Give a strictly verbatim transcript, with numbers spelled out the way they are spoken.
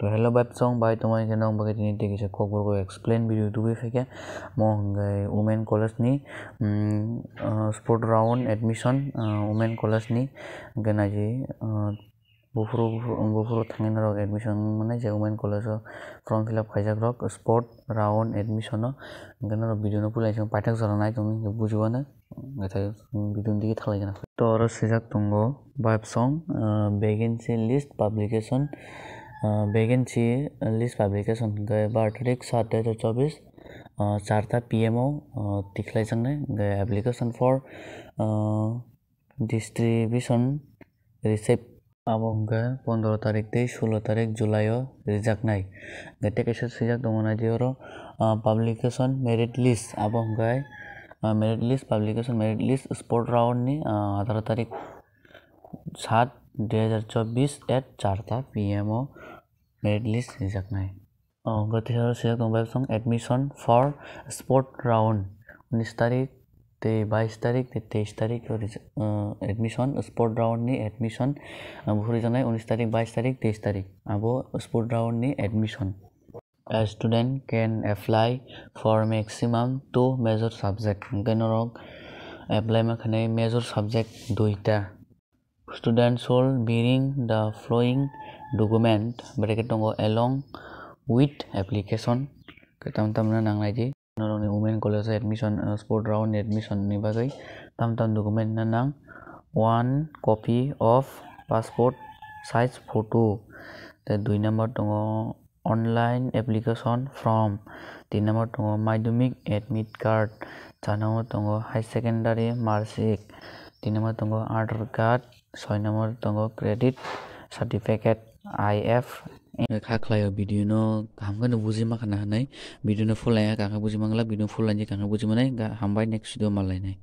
To hello bai song bai tongmani khe nong bagwi tini tei kisa kokborok explain video tubui phaikha. Mo hwnkhe women college ni, mm, ah, sport round admission, ah, women college ni hwnkhe naidi, ah, buphuru, buphuru, buphuru thangwi norok admission mannai je women college o form fill up khaijak rok sport round admission o hwnkhe norok video no puila chwng paithak jora nai tongwi hwnkhe bujiwano. Naithok video ni digi thalai gana. To oro swijak tongo vibe song, ah, vacancy list publication, ah, vacancy list publication hwnkhe bar tarik sat dui hazar chobbish, ah, char ta P M o, ah, tikhlai jaknai. Hwnkhe application for, ah, distribution receive abo hwnkhe pondro tarik tei sulo tarik July o rijaknai. Hwnkhe tei kaisa swijak tongo naidi oro, ah, publication merit list abo hwnkhe, ah, merit list publication merit list sport round ni, ah, atharo tarik sat dui hazar chobbish at char ta P M o merit list rijaknai. Oh, hwnkhe teisa swijak tongo bai song admission for sport round unis tarik tei bais tarik tei teis tarik o rija-, ah, admission sport round ni admission, ah, buphuru rijaknai unis tarik, bais tarik, teis tarik abo sport round ni admission. A student can apply for maximum two major subject. Hwnkhe norok apply ma khainai major subject duita. Student should bring the following document, bracket tongo, along with application. Khe tam tam no nang nai di. Norokni women college admission, uh, sport round admission ni bagwi tam tam document no nang. One copy of passport size photo. Tei dui number tongo online application form, tin number tongo madhyamik admit card, char number tongo high secondary mark sheet, tin number tongo Aadhaar card, soi number tongo credit certificate, I F. Kha khlaio video no kaham kheno buji ma khana hinwi video no full nai kha buji mangla video no full nai kha buji manai ga hambai next video ma lainai.